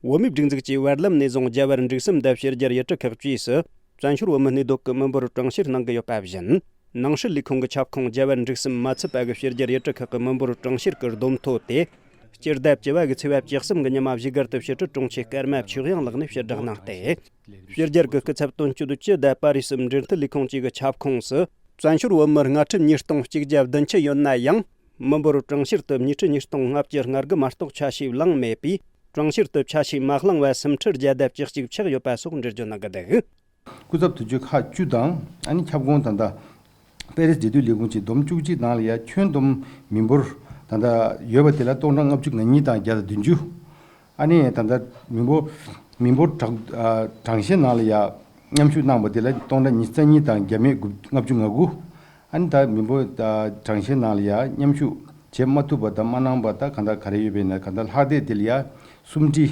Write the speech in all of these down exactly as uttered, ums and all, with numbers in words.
བོད་མིའི་སྒྲིག་འཛུགས་ཀྱིས་བར་ལམ་ནས་བཟུང་རྒྱ་བལ་འབྲུག་གསུམ་དང་ཕྱི་རྒྱལ་ཡུལ་གྲུ་ཁག་བཅས་སུ་བཙན་བྱོལ་བོད་མི་གནས་སྡོད་ཀྱི་མི་འབོར་གྲངས་བཤེར་གནང་གི་ཡོད་པ་བཞིན། ནང་སྲིད་ལས་ཁུངས་ཀྱི་ཁྱབ་ཁོངས་རྒྱ་བལ་འབྲུག་གསུམ་མ་ཚུད་པ་གི་ཕྱི་རྒྱལ་ཡུལ་གྲུ་ཁག་གི་མི་འབོར་གྲངས་བཤེར་གྱི་བསྡོམས་ཐོ་དེ། སྤྱི་ཟླ་བཅུ་བ་གི་ཚེས་པ་བཅུ་གསུམ་གྱི་ཉི་མ་བཞུགས་སྒར་དུ་ཕྱི་དྲིལ་དྲུང་ཆེ་ཀརྨ་ཆོས་དབྱངས་ལགས་ནས་ཕྱིར་བསྒྲགས་གནང་སྟེ། ཕྱི་རྒྱལ་གྱི་སྐུ་ཚབ་དོན་གཅོད་བཅུ་དང་པ་རི་སི་འབྲེལ་མཐུད་ལས་ཁུངས་བཅས་ཀྱི་ཁྱབ་ཁོངས་སུ། བཙན་བྱོལ་བོད་མི་ལྔ་ཁྲི་ཉིས་སྟོང་གཅིག་བརྒྱ་བདུན་ཅུ་ཡོད་ན་ཡང་། མི་འབོར་གྲངས་བཤེར་དུ་ཉིས་ཁྲི་ཉིས་སྟོང་ལྔ་བརྒྱ་ང་དགུ་མ་གཏོགས་ཆ་ཤས་བླངས་མེད་པས། གྲངས་བཤེར་དུ་ཆ་ཤས་མ་བླངས་པ་སུམ་ཁྲི་བརྒྱ་དང་བཅུ་གཅིག་ཆགས་ཡོད་པ་སོགས་འགྲེལ་བརྗོད་གནང་གི་འདུག། སྐུ་ཚབ་དོན་གཅོད་ཁག་བཅུ་དང་ཨ་ནི་ཁྱབ་ཁོངས་ད་ལྟ་པེ་རིས་འབྲེལ་མཐུད་ལས་ཁུངས་ཀྱི་བསྡོམས་བཅུ་གཅིག་ནང་ལ་ཡ་ཁྱོན་བསྡོམས་མི་འབོར་ད་ལྟ་ཡོད་པ་དེ་ལ་སྟོང་ཕྲག་ལྔ་བཅུ་ང་གཉིས་དང་བརྒྱ་དང་བདུན་ཅུ། ཨ་ནི་ད་ལྟ་མི་འབོར་མི་འབོར་གྲངས་ཨ་གྲངས་བཤེར་ནང་ལ་ཡ་མཉམ་ཞུགས་གནང་པ་དེ་ལ་སྟོང་ཕྲག་ཉི་ཤུ་རྩ་གཉིས་དང་བརྒྱ་མེད་དགུ་ལྔ་བཅུ་ང་དགུ། ཨ་ནི་ད་མི་འབོར་ཨ་གྲངས་བཤེར་ནང་ལ་ཡ་མཉམ་ཞུགས་བྱེད་མ་ཐུབ་པ་དང་མ་གནང་པ་ད་ག་འདྲ་ག་རེ་ཡོད་པ་ཡིན་ན་ག་འདྲ་ལྷག་བསྡད་དེ་ལ་ཡ་སུམ་ཁྲི།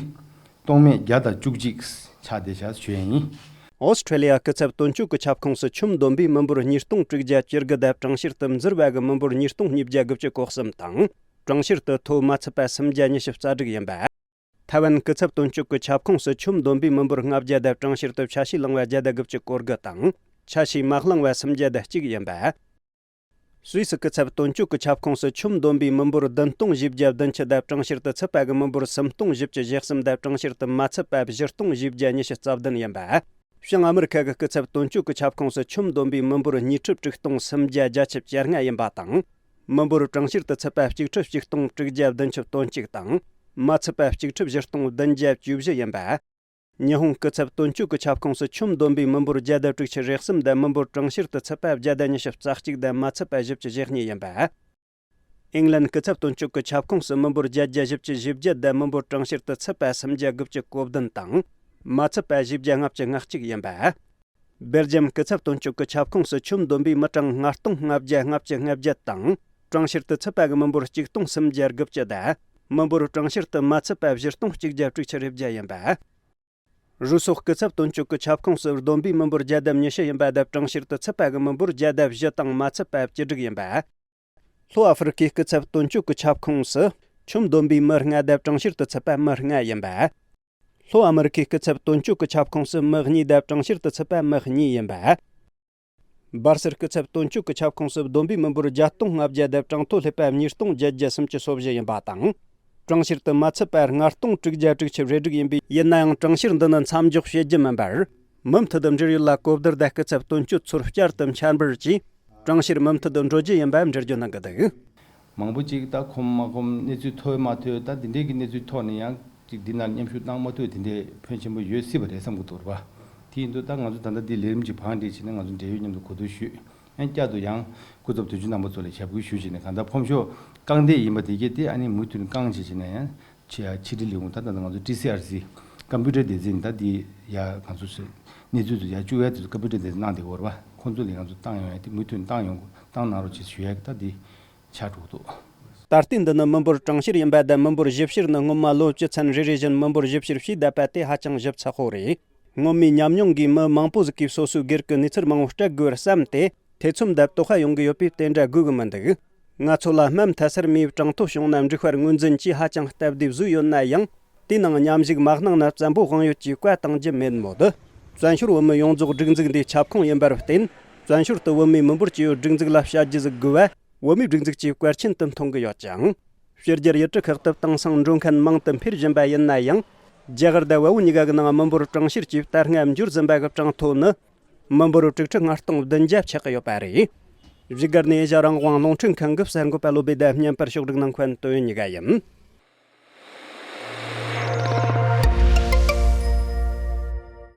སྟོང་མེད་བརྒྱ་དང་བཅུ་གཅིག་ཆགས་བསྡད་བཞག་ཞུ་ཡ་ཡིན། ཨོ་སི་ཁྲེ་ལི་ཡ་སྐུ་ཚབ་དོན་གཅོད་ཀྱི་ཁྱབ་ཁོངས་སུ་ཁྱོན་བསྡོམས་པའི་མི་འབོར་ཉིས་སྟོང་དྲུག་བརྒྱ་བཅུ་དགུ་དང་གྲངས་བཤེར་དུ་འཛུལ་བ་གི་མི་འབོར་ཉིས་སྟོང་ཉིས་བརྒྱ་དགུ་བཅུ་གོ་གསུམ་དང་། གྲངས་བཤེར་དུ་ཐོ་མ་ཚུད་པ་སུམ་བརྒྱ་ཉི་ཤུ་རྩ་དྲུག་ཡིན་པ། ཐའེ་ཝན་སྐུ་ཚབ་དོན་གཅོད་ཀྱི་ཁྱབ་ཁོངས་སུ་ཁྱོན་བསྡོམས་པའི་མི་འབོར་ལྔ་བརྒྱ་དང་གྲངས་བཤེར་དུ་ཆ་ཤས་བླངས་པ་བརྒྱ་དང་དགུ་བཅུ་གོ་དགུ་དང་། ཆ་ཤས་མ་བླངས་པ་སུམ་བརྒྱ་དང་གཅིག་ཡིན་པ། སུད་སི་སྐུ་ཚབ་དོན་གཅོད་ཀྱི་ཁྱབ་ཁོངས་སུ་ཁྱོན་བསྡོམས་པའི་མི་འབོར་བདུན་སྟོང་བཞི་བརྒྱ་བདུན་ཅུ་དང་གྲངས་བཤེར་དུ་ཚུད་པ་གི་མི་འབོར་སུམ་སྟོང་བཞི་བཅུ་ཞེ་གསུམ་དང་གྲངས་བཤེར་དུ་མ་ཚུད་པ་བཞི་སྟོང་བཞི་བརྒྱ་ཉི་ཤུ་རྩ་བདུན་ཡིན་པ། བྱང་ཨ་མི་རི་ཁ་གི་སྐུ་ཚབ་དོན་གཅོད་ཀྱི་ཁྱབ་ཁོངས་སུ་ཁྱོན་བསྡོམས་པའི་མི་འབོར་ཉིས་ཁྲི་དྲུག་སྟོང་སུམ་བརྒྱ་བརྒྱད་ཅུ་གྱ་ལྔ་ཡིན་པ་དང་། མི་འབོར་གྲངས་བཤེར་དུ་ཚུད་པ་གཅིག་ཁྲི་གཅིག་སྟོང་དྲུག་བརྒྱ་བདུན་ཅུ་དོན་གཅིག་དང་། མ་ཚུད་པ་གཅིག་ཁྲི་བཞི་སྟོང་བདུན་བརྒྱ་བཅུ་བཞི་ཡིན་པ། ཉི་ཧོང་སྐུ་ཚབ་དོན་གཅོད་ཀྱི་ཁྱབ་ཁོངས་སུ་ཁྱོན་བསྡོམས་པའི་མི་འབོར་བརྒྱ་དང་དྲུག་ཅུ་རེ་གསུམ་དང་མི་འབོར་གྲངས་བཤེར་དུ་ཚུད་པ་བརྒྱ་དང་ཉི་ཤུ་རྩ་གཅིག་དང་མ་ཚུད་པ་བཞི་བཅུ་ཞེ་གཉིས་ཡིན་པ། ཨིང་ལན་སྐུ་ཚབ་དོན་གཅོད་ཀྱི་ཁྱབ་ཁོངས་སུ་མི་འབོར་བརྒྱད་བརྒྱ་བཞི་བཅུ་ཞེ་བརྒྱད་དང་མི་འབོར་གྲངས་བཤེར་དུ་ཚུད་པ་སུམ་བརྒྱ་དགུ་བཅུ་གོ་བདུན་དང་། མ་ཚུད་པ་བཞི་བརྒྱ་ལྔ་བཅུ་ང་གཅིག་ཡིན་པ། སྦེལ་ཇམ་སྐུ་ཚབ་དོན་གཅོད་ཀྱི་ཁྱབ་ཁོངས་སུ་ཁྱོན་བསྡོམས་པའི་མི་གྲངས་ལྔ་སྟོང་ལྔ་བརྒྱ་ལྔ་བཅུ་ང་བརྒྱད་དང་། གྲངས་བཤེར་དུ་ཚུད་པ་གི་མི་འབོར་གཅིག་སྟོང་སུམ་བརྒྱ་དགུ་བཅུ་དང་། མི་འབོར་གྲངས་བཤེར་དུ་མ་ཚུད་པ་བཞི་སྟོང་གཅིག་བརྒྱ་དྲུག་ཅུ་རེ་བརྒྱད་ཡིན་པ། རུ་སོག་སྐུ་ཚབ་དོན་གཅོད་ཀྱི་ཁྱབ་ཁོངས་སུ་བསྡོམས་པའི་མི་འབོར་བརྒྱ་དང་ཉི་ཤུ་ཡིན་པ་དང་གྲངས་བཤེར་དུ་ཚུད་པ་གི་མི་འབོར་བརྒྱ་དང་བཞི་དང་མ་ཚུད་པ་བཅུ་དྲུག་ཡིན་པ། ལྷོ་ཨ་ཧྥེ་རི་ཁའི་སྐུ་ཚབ་དོན་གཅོད་ཀྱི་ཁྱབ་ཁོངས་སུ་ཁྱོན་བསྡོམས་པའི་མི་ལྔ་དང་གྲངས་བཤེར་དུ་ཚུད་པ་མི་ལྔ་ཡིན་པ། ལྷོ་ཨ་མི་རི་ཁའི་སྐུ་ཚབ་དོན་གཅོད་ཀྱི་ཁྱབ་ཁོངས་སུ་མི་གཉིས་དང་གྲངས་བཤེར་དུ་ཚུད་པ་མི་གཉིས་ཡིན་པ། སྦར་སེལ་སྐུ་ཚབ་དོན་གཅོད་ཀྱི་ཁྱབ་ཁོངས་སུ་བསྡོམས་པའི་མི་འབོར་བརྒྱད་སྟོང་ལྔ་བརྒྱ་དང་གྲངས་ཐོ་སླེབས་པ་ཉིས་སྟོང་བརྒྱད་བརྒྱ་སུམ་ཅུ་སོ་བཞི་ཡིན་པ་དང་། གྲངས་བཤེར་དུ་མ་ཚུད་པ་ལྔ་སྟོང་དྲུག་བརྒྱ་དྲུག་ཅུ་རེ་དྲུག་ཡིན་པས། ཡིན་ན་ཡང་གྲངས་བཤེར་འདི་ནི་མཚམས་འཇོག་བྱེད་རྒྱུ་མིན་པར། མུ་མཐུད་དུ་འབྲེལ་ཡོད་ལ་གོ་བསྡུར་དང་སྐུ་ཚབ་དོན་གཅོད་ཚོར་བསྐྱར་དུ་འཆར་འབུལ་གྱིས། གྲངས་བཤེར་མུ་མཐུད་དུ་འགྲོ་རྒྱུ་ཡིན་པ་འགྲེལ་བརྗོད་གནང་གི་འདུག། མང་པོ་ཅིག་ད་ཁོམ་མ་ཁོམ་གནས་ཚུལ་ཐོས་མ་ཐོས་ད་འདི་འདྲའི་གི་གནས་ཚུལ་ཐོག་ནས་ཡང་ཅིག་འདི་ནང་མཉམ་ཞུགས་གནང་མ་ཐུབ་དེ་འདྲའི་ཕོན་ཆེན་པོ་ཡོད་སྲིད་པ་རེད་བསམ་གྱི་འདུག་ར་བ། དེ་ཡིན་དུས་ད་ང་ཚོ་ད་ལྟ་འདི་ལས་རིམ་གྱི་བང་སྒྲིག་བྱས་ནས་ང་ཚོ་འབྲེལ་ཡོད་མཉམ་དུ་གོ་བསྡུར་ཞུས། ཡང་བསྐྱར་དུ་ཡང་སྐུ་ཚབ་དོན་གཅོད་རྣམ་པ་ཚོ་ལ་ཞབས་སྐུལ་ཞུ་བྱས་ནས་གང་ལྟར་ཕོམ་ཤོག་བཀང་བསྡད་ཡིན་པ་དེ་གས་དེ་ཨ་ནི་མུ་མཐུད་བཀང་བྱས་བྱས་ནས་ཡང་ཕྱི་ཕྱི་དྲིལ་ལས་ཁུངས་ད་ད་ང་ཚོ་ཊི་སི་ཨར་སི་ཀམ་པུ་ཊར་སྡེ་ཚན་ད་འདི་ཡ་ང་ཚོ་གནས་ཚུལ་དུ་ཡ་བཅུག་ཡ་དེ་ཚོ་ཀམ་པུ་ཊར་སྡེ་ཚན་གནང་བསྡད་ཡོད་རེད་བ། ཁོང་ཚོ་ལ་ང་ཚོ་བཏང་ཡོང་ཡ་དེ་མུ་མཐུད་བཏང་ཡོང་བཏང་གནང་རོགས་བྱེད་ཞུ་ཡ་ད་འདི་ཆགས་འགྲོ་གི་འདུག། ད་ལྟའི་འདི་ནི་མི་འབོར་གྲངས་བཤེར་ཡིན་པ་དང་མི་འབོར་ཞིབ་བཤེར་ནི་སྔོན་མ་ལོ་བཅུ་ཚན་རེ་རེ་བཞིན་མི་འབོར་ཞིབ་བཤེར་བྱས་བསྡད་པ་དེ་ཧ་ཅང་ཞིབ་ཚགས་པོ་རེད། སྔོན་མའི་ཉམས་མྱོང་གིས་མི་མང་པོ་ཟིག་གིས་སོ་སོའི་སྒེར་གྱི་གནས་ཚུལ་མང་པོ་སྤྲད་དགོས་པར་བསམ་སྟེ་ཐེ་ཚོམ་དང་དོགས་པ་ཡོང་གི་ཡོད་པས་དེ་འདྲ་དགོས་གི་མི་འདུག། ང་ཚོ་ལ་སྨན་མཐའ་སར་མིའི་གྲངས་ཐོ་བྱུང་ན་འབྲུག་པར་ངོས་འཛིན་གྱིས་ཧ་ཅང་སྟབས་བདེ་བཟོས་ཡོད་ན་ཡང་། དེའི་ནང་མཉམ་ཞུགས་མ་གནང་ན་བཙན་པོ་དབང་ཡོད་ཀྱིས་བཀའ་བཏང་རྒྱུ་མེད་མོད། བཙན་བྱོལ་བོད་མི་ཡོངས་རྫོགས་སྒྲིག་འཛུགས་འདིའི་ཁྱབ་ཁོངས་ཡིན་པར་བརྟེན། བཙན་བྱོལ་དུ་བོད་མིའི་མི་འབོར་ཇི་ཡོད་སྒྲིག་འཛུགས་ལ་བྱ་རྒྱུ་ཟིག་དགོས་པ། བོད་མིའི་སྒྲིག་འཛུགས་ཀྱིས་གལ་ཆེན་དུ་མཐོང་གི་ཡོད་ཅིང་། ཕྱི་རྒྱལ་ཡུལ་གྲུ་ཁག་ཏུ་དེང་སང་འགྲོ་མཁན་མང་དུ་འཕེལ་བཞིན་པ་ཡིན་ན་ཡང་། རྒྱ་གར་དང་བལ་པོ་གཉིས་ཀ་གི་ནང་མི་འབོར་གྲངས་བཤེར་གྱིས་ད་སྔ་འབྱོར་ཟིན་པ་གི་གྲངས་ཐོ་ནི། མི་འབོར་དྲུག་ཁྲི་ལྔ་སྟོང་བདུན་བརྒྱ་ཆགས་ཀྱི་ཡོད་པ་རེད། བཞུགས་སྒར་ནས་ཨེ་ཤ་རང་དབང་རླུང་འཕྲིན་ཁང་གི་གསར་འགོད་པ་བློ་བྷེ་དང་བརྙན་པར་ཕྱོགས་སྒྲིག་གནང་མཁན་དོན་ཡོད་གཉིས་ཀ་ཡིན།